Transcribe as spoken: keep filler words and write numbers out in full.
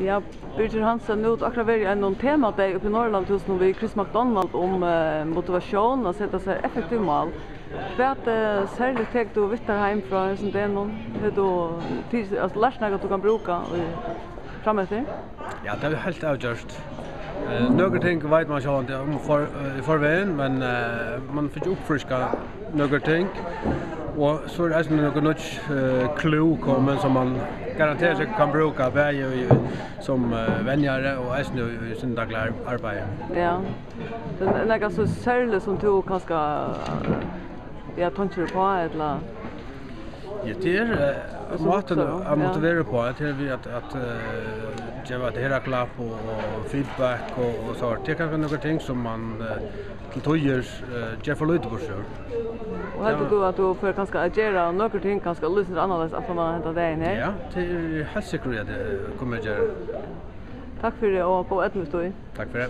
Ja, Birgir Hansen, nú ert tú akkurát verið í einum temadegi uppi í Norðurlandahúsinum við Chris MacDonald um, eh, motivatión, at seta sær effektiv mál. Hvat, eh, serligt tekur tú við tær heim frá hesum degnum? Hevur tú tí, altso, lært nakað, tú kanst brúka í, frameftir? Ja, tað er heilt avgjørt. Eh, nøkur ting veit man sjálvandi um for, eh, í forvegin, men, eh, man fær uppfriskað nøkur ting. Og so er eisini nøkur nýggj, eh, clou komin, sum man garantera seg kann brúka bæði í, sum, eh, venjari og eisini í, í sín dagliga ar-, arbeiði. Ja. Men er nakað so serligt, sum tú kanska, eh, ja, tonkir uppá, ella? Ja, tað er, eh, mátin at motivera uppá, tað er við at, at, eh, geva eitt herðaklapp og, og feedback og, og so. Tað er kanska nøkur ting, sum man, eh, til tíðir, eh, ger for lítið burtur úr. Og heldur tú, at tú fer kanska at gera nøkur ting, kanska lítið annarleiðis, aftan á henda dagin her? Ja, tað er heilt sikkurt, at eg komi at gera. Takk fyri, og góða eydnu við tí. Takk fyri.